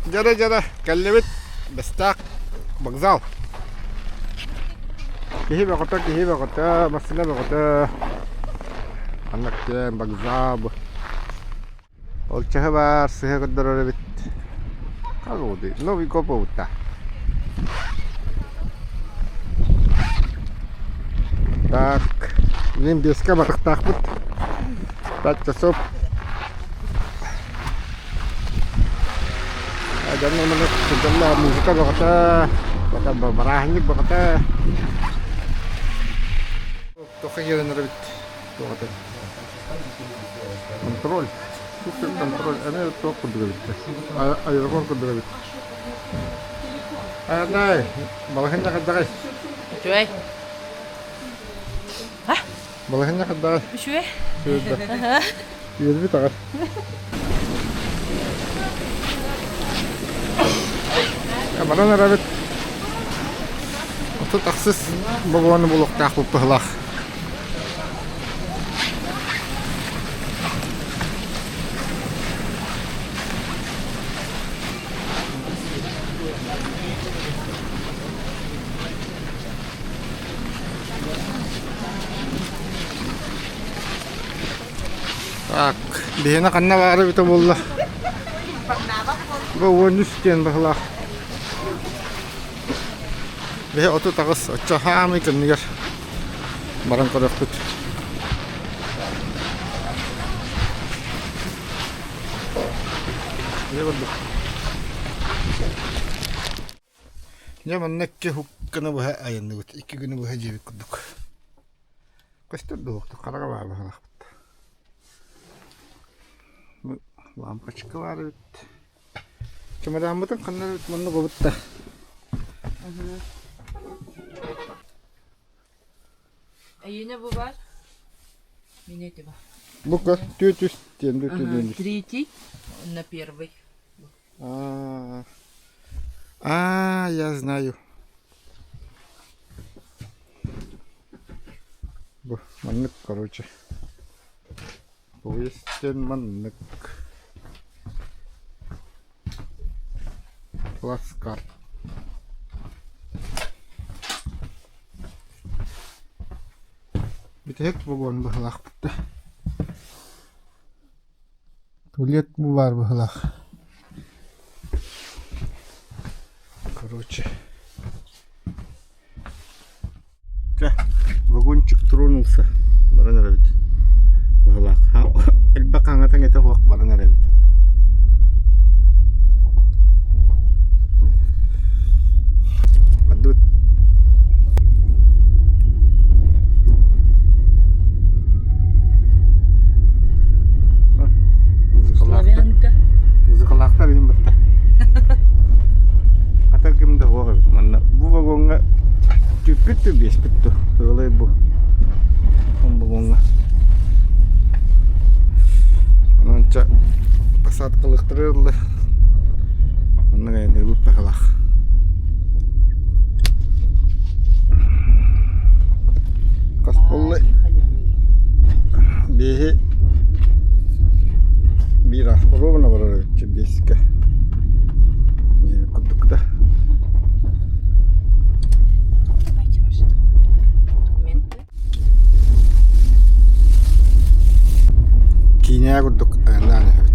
Дьара-дьара кэллибит Бэстээх вокзал. Киһи бөҕөтө, киһи бөҕөтө, массыына бөҕөтө. Маннык киэҥ вокзал бу. Ол чаһы баар, сыһа көрдөрөр эбит. Как его Новый год буолбута. Так, мин биэскэ барыктаахпыт. 5 часов. Дьонно маннык сылдьаллар музыка бөҕөтө, бырааһынньык бөҕөтө. Туохха киирэн эрэбит? Туох этэй? Контроль. Супер контроль. Эмиэ туох курдук эбит. Аэропорт курдук эбит. Айаннаай, балаһыанньа хайдаҕай? Үчүгэй. Балаһыанньа хайдаҕай? Үчүгэй. Үчүгэй да. Үөрбүт аҕай. Баран эрэбит. 36 вагону булуохтаах быһылаах. Так, биһиэнэ ханна баара эбитэ буолла? Бу 13 диэн быһылаах. Биһи 38 оччо хаамый кэннигэр баран көрүөхпүт. Дьэ курдук. Дьэ манна икки күнү быһа айанныбыт. Икки күнү быһа дьиэбит курдук. Көстөр дуоһуктук хараҕа баар быһалаахпыт. Бу лампочка баар эбит. Чемодааммытын ханна эбит манна угабыт да. Эйиэнэ бу баар? Мине тиба. Бу көр, түөрт үс диэн түөрт үс. Третий на первый. А, а, я знаю. Бу маннык, короче. Поезд маннык. Плацкарт. Бүтэһик вагон быһылаахпыт да. Туалет бу баар быһыылаах. Короче. Чэ, вагончик тронулся. Баран эрэбит. Быһыылаах. Элбэх хаҥатан этэ суох баран эрэбит. Бардыбыт. Славянка. Музыкалаахтар иһин бытта. Хата ким да суох эбит манна. Бу вагоҥҥа түппүт ту биэспит ту. Тыалай бу. Он вагоҥҥа. Ононча посадкалыктары ылла. Манна гайныыбыт баһылаах. Хас буолла? Биэһи биир ровно барар эбит биэскэ. Диэбит курдук да. Давайте ваши документы. Киинэҕэ курдук айаннаан иһэбит.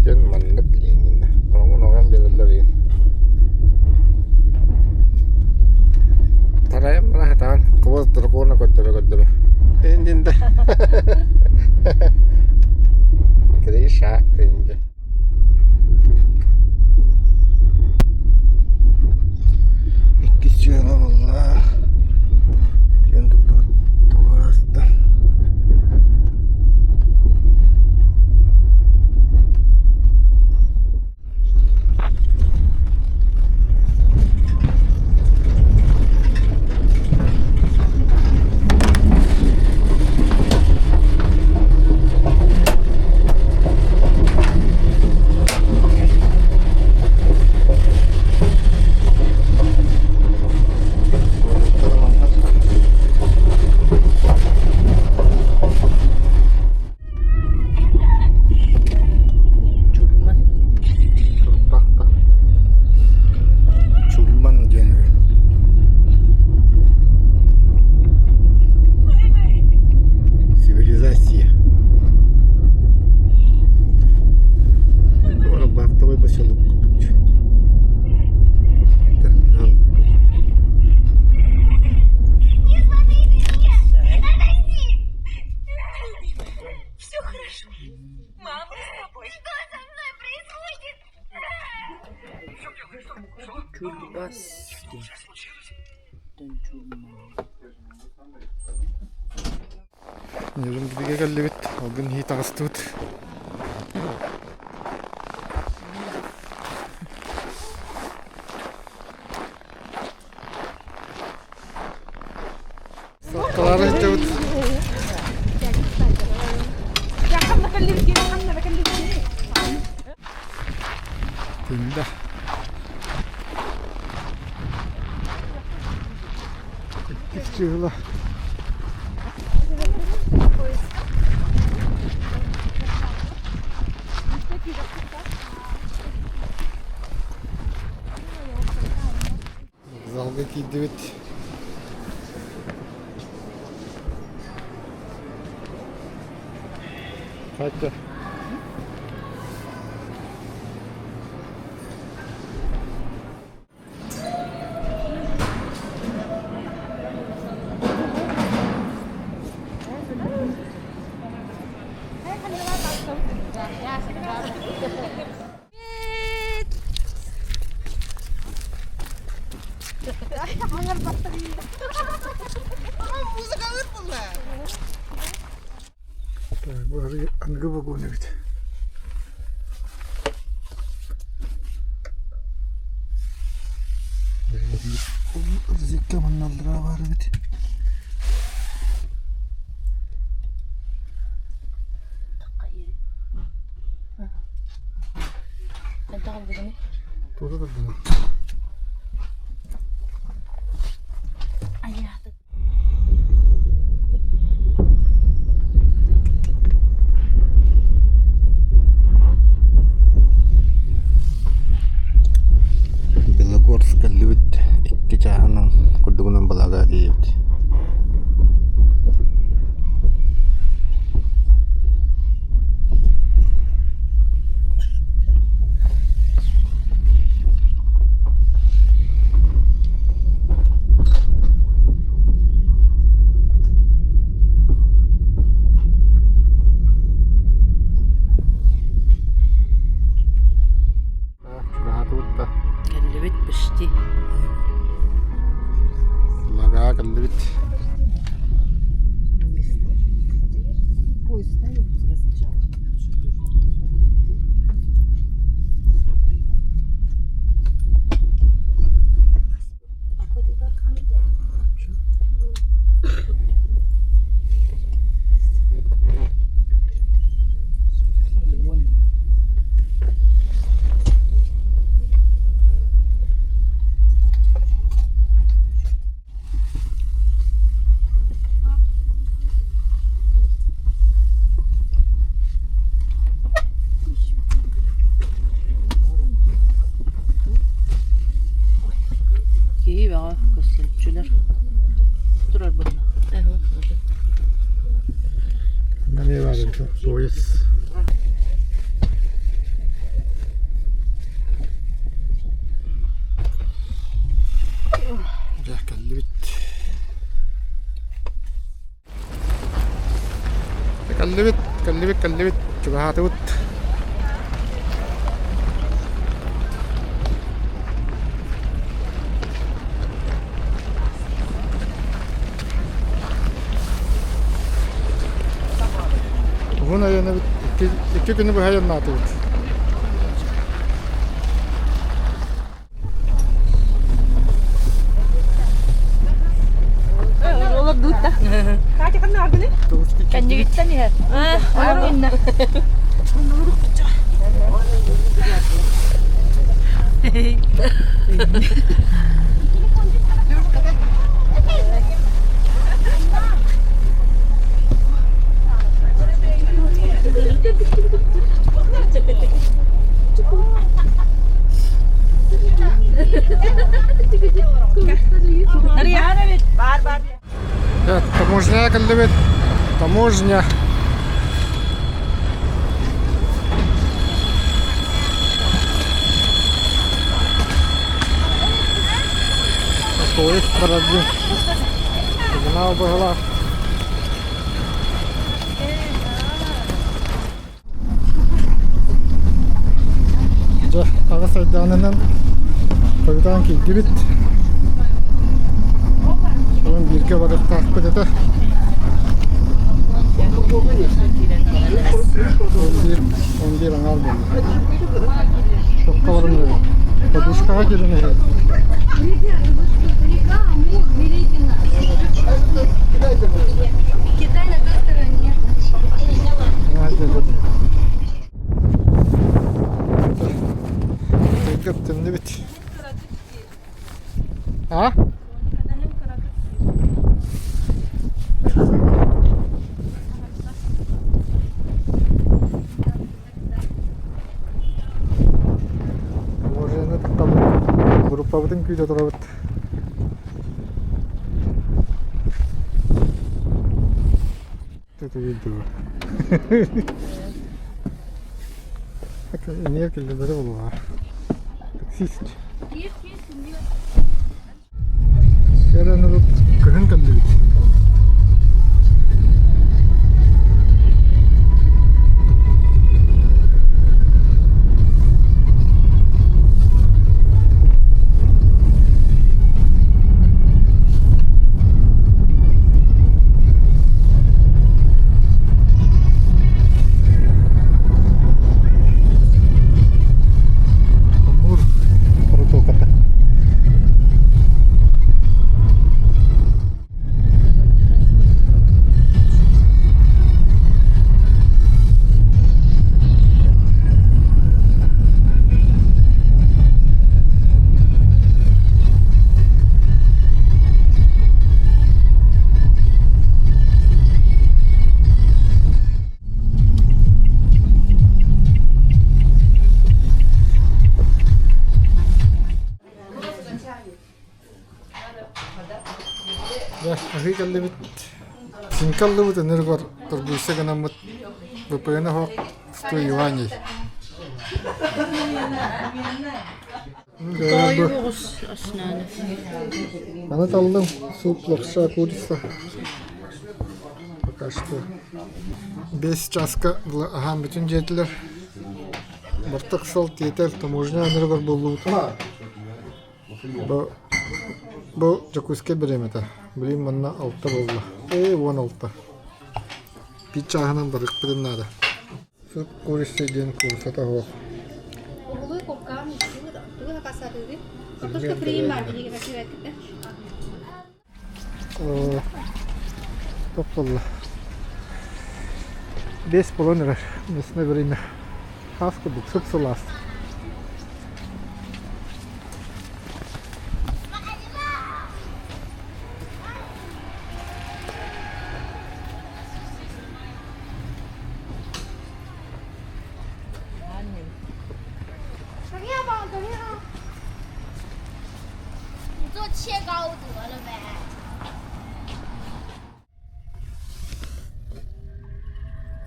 Диэн маннык иҥинэ. Оҥон оҥон биэрэллэр иин. Тарайан бара сатаан кыбыс дракона көрдөрө-көрдөрө. Индинде. Криша инде. Иккис дьыала буолла. Диэн туттубут тугааста. Чульбас диэн. Ньургуга кэллибит, алгын иһии таҕыстыбыт. Саккалары сылдьабыт. Тында. Иккис чыыла. Залга киирдибит. Катя. Бу аныгы вагон эбит. Зикке манналлара бар эбит. Тута турдуна. Белогорск кэллибит икки чааһынан курдугунан балаҕа тиийэбит. Чугаһаатыбыт да. Кэллибит почти. Лагаа кэллибит. Киһи бөҕө көстөөччүлэр турар буолла. Эмиэ баар эбит поезд. Дьэ кэллибит. Кэллибит, кэллибит, кэллибит, чугаһаатыбыт. Уһун айаныбыт икки, икки күнү быһа айаннаатыбыт. Олордуутта. Катя ханна ардыны? Кэннигиттэн иһэр. Олор инна. Таможня кэллибит. Таможня. Поезд барарды. Сигнал быһылаах. Дьэ, аҕыс айдаанынан Хойутаан киирдибит. Онон бииргэ барыахтаахпыт этэ. 11, 11 аҥаар буолла. Тохто баран эрэбит. Подушкаҕа киирэн иһэбит. Китай на той стороне. Төннүбүт. А? Таможняны тахтабыт. Группабытын күүтэ турабыт. Эмиэ киллэрбэтэ буолуоҕа. Таксист. Кэлэн ылып кыһын кэллибит. Амур протоката. Дьэ, аһыы кэллибит. Сиҥкэ ыллыбыт ынырыгар торгуйса гынаммыт ВПН оһох 100 юаней. Маны таллым суп лапша курица. Пока что 5 часка аһаан бүтүн дьиэтилэр. Бартак сыл тиэтэр таможня ынырыгар буоллубут. Бу, бу Дьокуускай бириэмэтэ. Билигин манна 6 буолла. Ээ 16. Биир чааһынан барыахпытын наада. Суп курица диэн куурусата суох. Топ буолла. 5 буолан эрэр. Местное время. Хаас курдук сып-сылаас.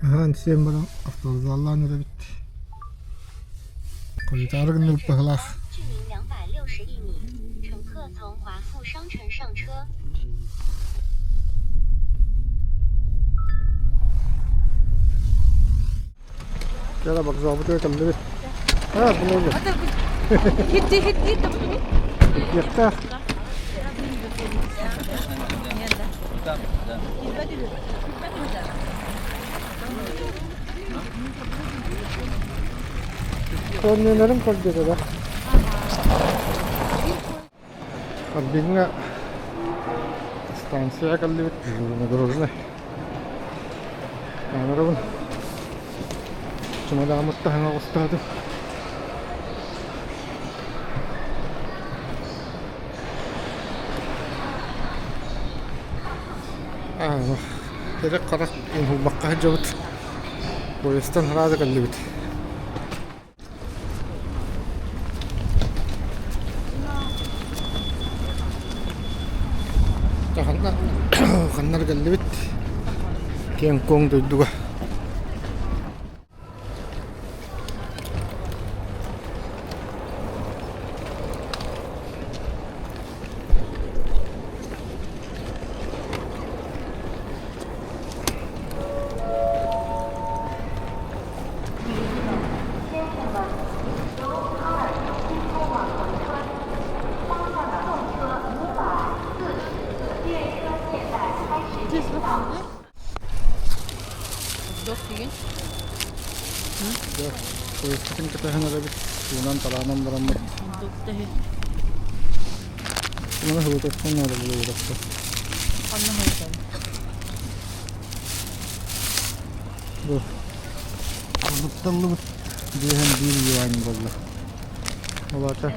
Аһаан сиэн баран автовокзаллаан эрэбит. Хойутаары гынныбыт быһыылаах. Кэлэ вокзалбытыгар кэллибит. Аа, блогер. Киэхтээх. Көрнүөлэрим көрдөрөрө. Арбиҥҥа станция кэллибит железнодорожнай. Аанарабын чымадааммыт таһыҥа оҕустаатым. Эрэ харах уһулбакка сылдьабыт. Поездтан сразу кэллибит. Ханна кэллибит киэҥ-куоҥ дойдуга. Таксибытын кэтэһэн эрэбит. Суунан тараанан бараммыт. Маны хылытыахпын наада буолуохта. Ханна хылытан? Бу Онутталлыбыт биэһэн биир юань буолла. Ол аата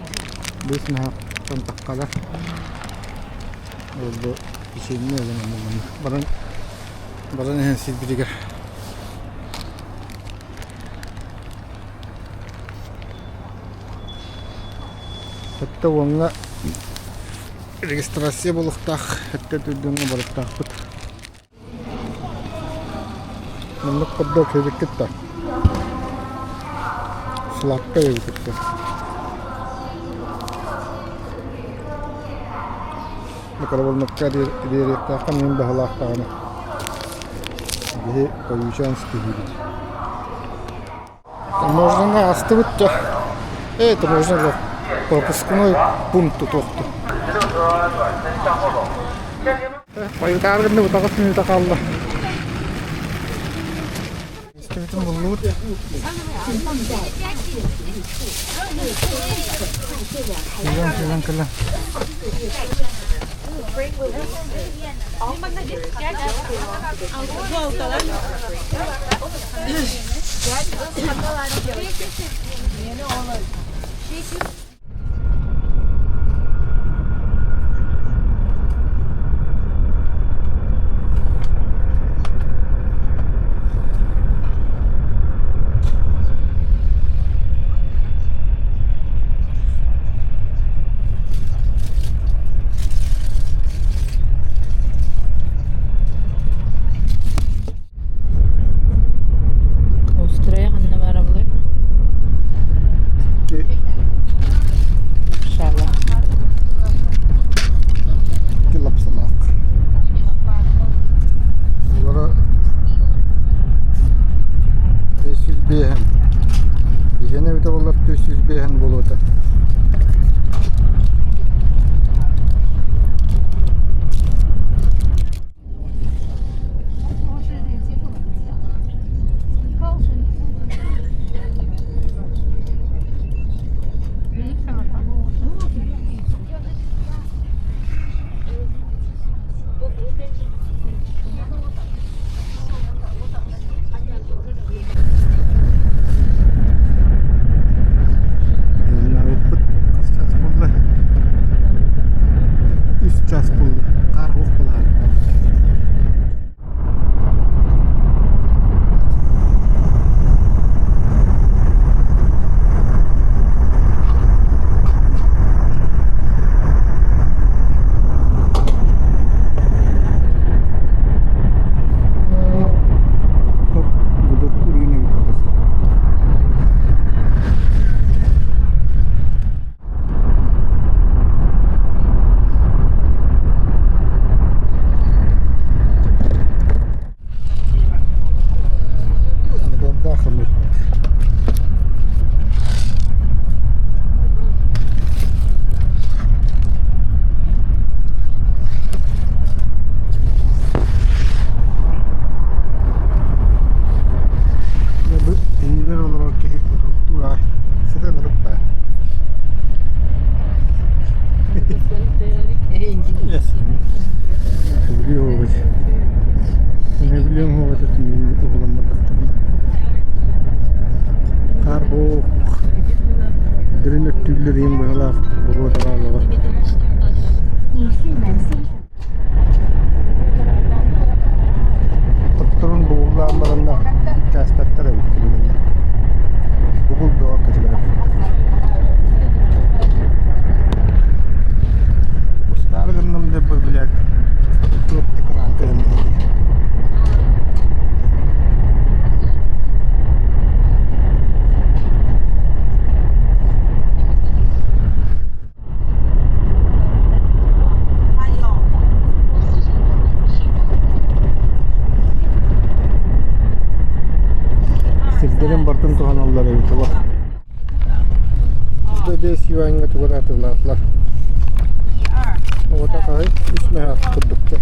бэс наһааттан таххала. Ол бу печенье ылан онно баран баран иһэн сирбитигэр Сэттэ уоҥҥа регистрация буолуохтаах, сэттэ түрдүҥҥэ барыахтаахпыт. Маннык курдук эбиккит да сладкай эбит Микроволновка биэриэхтээххин мин баһылаах даҕаны биһи ойуучаан ситиһиибит. Таможняны астыбыт да, таможня пропускной пункт тутуохту. Хойутааргынны утаҕыс мүнүүтэ хаалла. Истибитин буллубут. Кэлэн, кэлэн, кэлэн. Острая ханна баара буолуой? Иншалла. Лапсалаах. Олоро 505 Иһэн эбитэ буоллар 405 буолуо этэ. Айаннаабыппыт хас чаас буолла? Үс чаас буолла. Хаар уох былаан. Иннибэр олорор киһи утуктуур аҕай сытан ырыппа. Дириҥ өттүүллэр иһин быһалаах буруо тараалаҕа. Хотторун бугуллаан баранна чаастаттар эбит кинилэр. Бугул бөҕө кэтилэр Устаары гынным деп блядь, туох экран кэлэн Сирдэрин бартын туһаналлар эбит олох. Бэс юаньга тугар атыылаатылар. Оҕото хаһый үс мэһээх курдукча.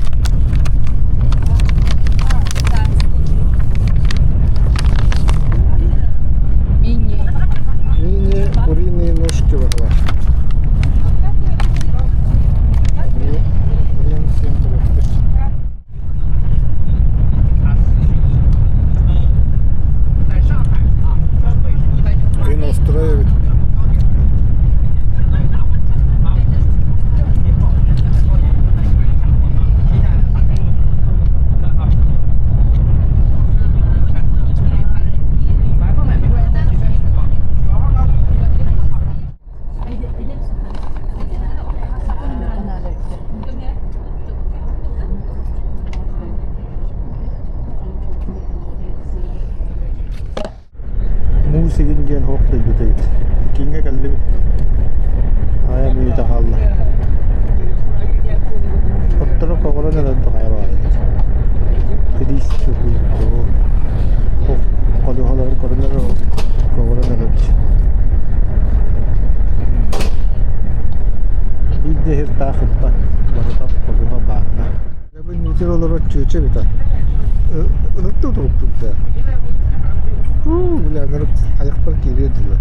Мини. Пекиҥҥэ кэллибит. Хайа мүнүүтэ хаалла. Отторо көҕөрөн эрэр да хайа баҕайы. Рис чугуйдуу. Ходуһаларын көрөн эрэр көҕөрөн эрэр. Биир да иһир таах ыппат. Барыта ходуһа бааһына. Бүтүн олорор чүөчэ эбитэ. Ыныкты утуруктук да. Уу, бля, народ айахпар киириэ дылы.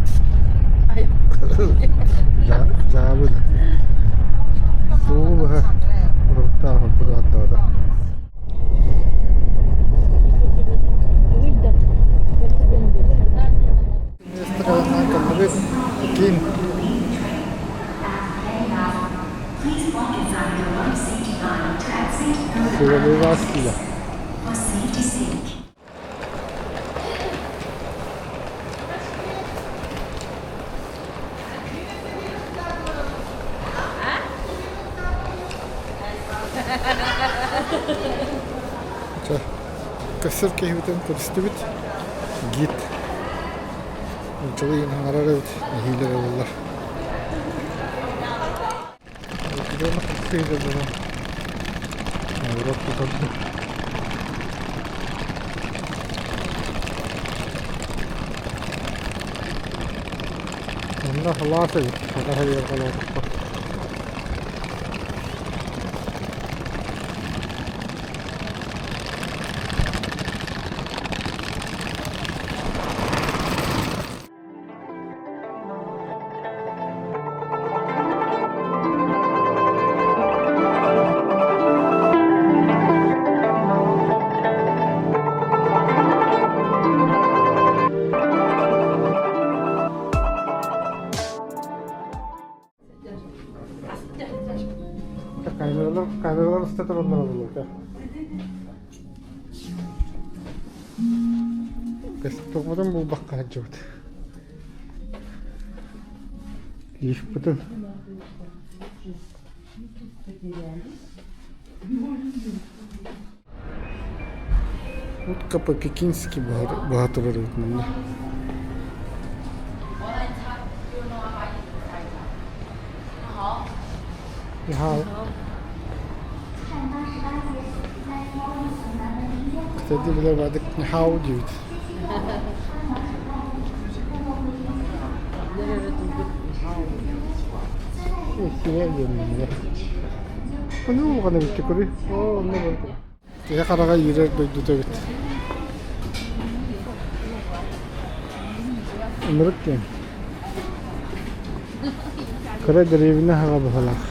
Дьаабы да. Суолу быһа уруктаах ордук. Ким? Сыалыылаах. Чэ, көссөр киһибитин көрүстүбүт. Гид. Нууччалыы хаҥарар эбит, нэһиилэ ылыллар. Онно халаат эбит, хата хайыар халаатыкка. Камералар, камералар уста тураллар буолуо. Тоҕотон булбакка сылдьыбыт. Лифпытын. Утка по-пекински быһа турар эбит манна. 你好。 Кстати, билэр нихао диэбит. Ону улахан эбит көрүй. Оо, онно барыта. Киһи хараҕа иирэр дойдута эбит. Ынырык диэн. Кыра дэриэбинэ аһаҕа быһалаах.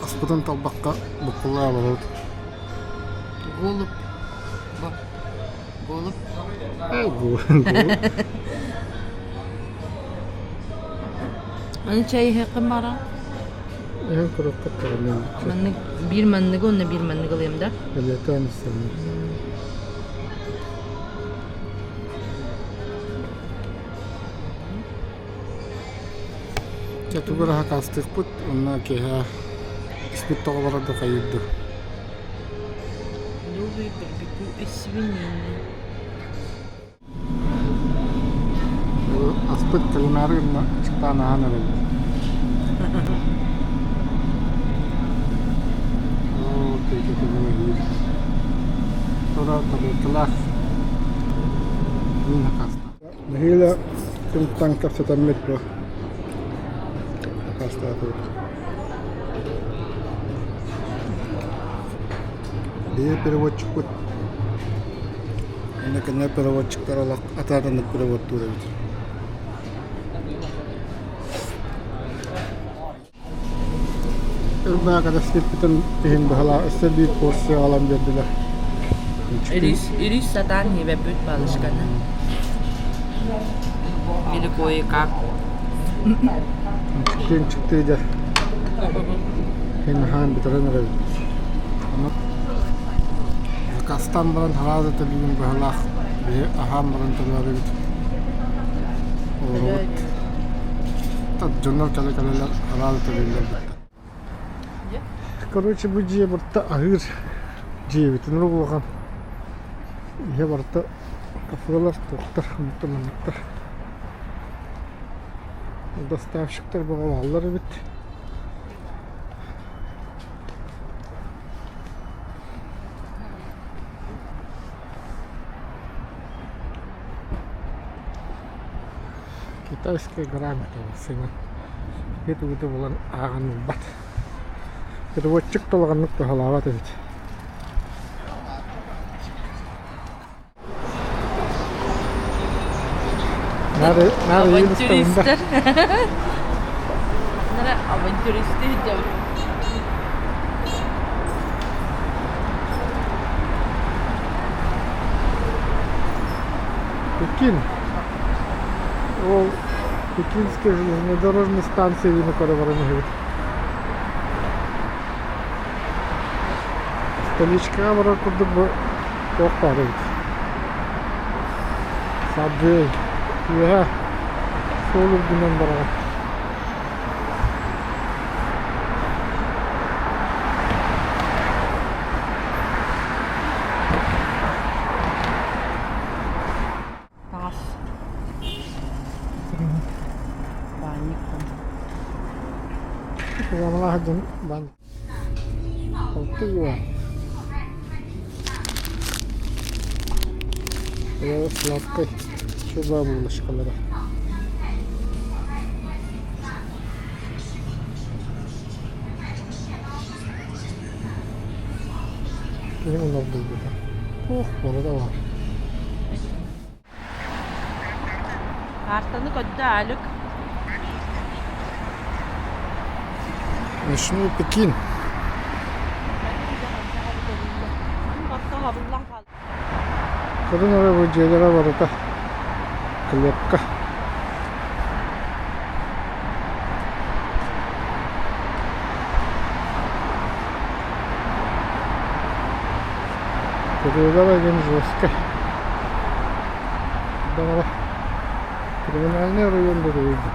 Аспытын талбакка буккулла олоробут. Голубь. Голубь. Голубь. Аны чай иһиэххин баҕараҕын? Эһэн курукка таҕынным. Маннык биир манныгы уонна биир манныгы ылыам да? Бэлиэтээн истэбин. Дьэ тугу эрэ хакаастыахпыт уонна киэһэ испит тоҕо барар да хайыыр дуу. Новый барбекю из свинины. Аспыт кэлимээри гынна ычыктаан аһаан эрэбит. Оо, тыйга Тура тарелкалаах миин хакаастаах. Нэһиилэ кымтан кэпсэтэммит дуо? Хакаастаатыбыт. Биһиги переводчикпыт Иннокеннай переводчиктар олох атаатаннык переводтуур эбит. Ырбаах кэтэспиппитин иһин быһалаах өссө биир порция аҕалан биэрдилэр. Ирис сатаан иһибэппит балышканы. Или кое-как. Чиктиин чиктии дьэ. Иһин бүтэрэн эрэбит. Заказтаан баран хараада төлүүгүн быһалаах биһи аһаан баран төлөөрүбүт. Олоробут. Дьоннор кэлэ-кэлэлэр хараада төлүүллэр. Короче, бу дьиэ барыта аһыыр дьиэбитин улахан иһэ барыта кафелар, туохтар, оннуктар. Доставщиктар баҕалааллар эбит. Китайская грамота сыҥа ити булан ааҕан ылбат. Переводчик толоҕоннук туһалаабат эбит. Авантюристар. Нара авантюристы дьон. Пекин. Ол Пекинская железнодорожная станция диэни көрө баран иһэбит. Столичкаҕа барар курдук бу туох баар эбит. Сабвей үөһэ суол үрдүнэн бараҕын. Таҥас. Баанньык. Куламалаах дьон баан Алты юан. Сладкой чуба булочкалара. Киһи онор булбута. Туох бары да бар. Картаны көрдө Алик. Ночной Пекин. Кырын эрэ бу дьиэлэрэ барыта клетка. Кырыылар игин жесткай. Даҕара криминальный район дырыйды.